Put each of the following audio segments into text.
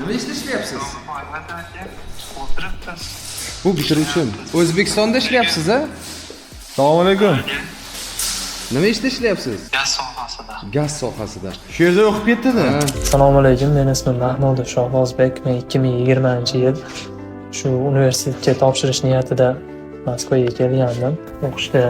Nima ishda ishlayapsiz? O'tiribmiz. Bu bitiruvchim. O'zbekistonda ishlayapsiz, a? Assalomu alaykum. Nima ishda ishlayapsiz? Gaz sohasida. Gaz sohasida. Shu yerda o'qib ketdida. Assalomu alaykum, meni ismim Mahmudov Shohbozbek. Men 2020-yil shu universitetga topshirish niyatida Moskvaga kelgandim. O'qishda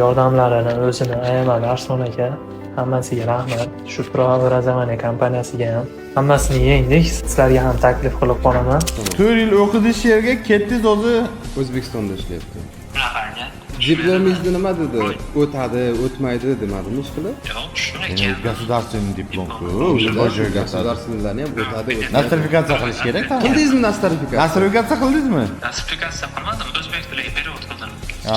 yordamlarini o'zini ayamadi Arslon aka. Hammasiga rahmat. Shu Преобразование kompaniyasiga ham hammasini yengdik. Sizlarga ham taklif qilib qolaman. 4 yil o'qidi shu yerga, ketdingiz o'zi. O'zbekistonda ishlayapti. Shunaqa aka. Diplomingizni nima dedi? O'tadi, o'tmaydi demadimi ish qilib? Yo'q, shunaka. Государственный diplom ku, o'sha bosh joyga. Государственный larni ham o'tadi, o'tmaydi. Nostrifikatsiya qilish kerak tamom. Qildingizmi nostrifikatsiya? Nostrifikatsiya qildingizmi? Nostrifikatsiya qilmadim, o'zbek tiliga перевод qildim. Ha,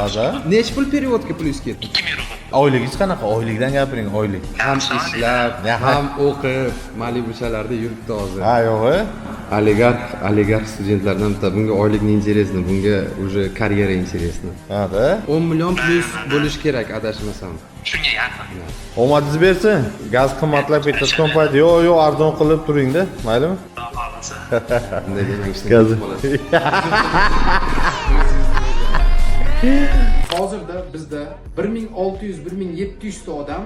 hozir. Nechi pul перевод ga plyus ketdi? 2000 rubl. Oyligingiz qanaqa? Oylikdan gapiring, oylik. Ham ishlab, Ya, ham o'qib, Malibuchalarda yuribdi hozir. Ha, yo'q. Oligarx, oligarx studentlardan bitta. Bunga oylik не интересно, bunga уже karyera интересно. Ha-da. 10 million plyus bo'lishi kerak, adashmasam. Shunga yaqin. Omadingiz bersin. Gaz qimmatlab ketayotgan payt, yo'q, yo'q, arzon qilib turingda, maylimi? Xudo xohlasa. Bunday demang, ishdan Gaz. ketib qolasiz. Hozirda bizda 1600-1700 ta odam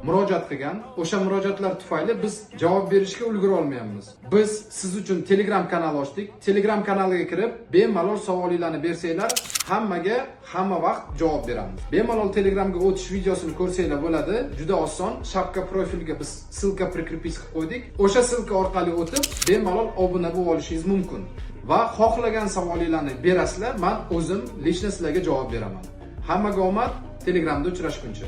murojaat qilgan. O'sha murojaatlar tufayli biz javob berishga ulgura olmayapmiz. Biz siz uchun Telegram kanal ochdik. Telegram kanaliga kirib, bemalol savolinglarni bersanglar, hammaga hamma vaqt javob beramiz. Bemalol Telegramga o'tish videosini ko'rsanglar bo'ladi. Juda oson. Шапка profilga biz ссылка прикрепить qilib qo'ydik. O'sha ссылка orqali o'tib, bemalol obuna bo'lib olishingiz mumkin. Va xohlagan savolinglarni berasizlar, man o'zim лично sizlarga javob beraman. Hammaga omad, Telegramda uchrashguncha.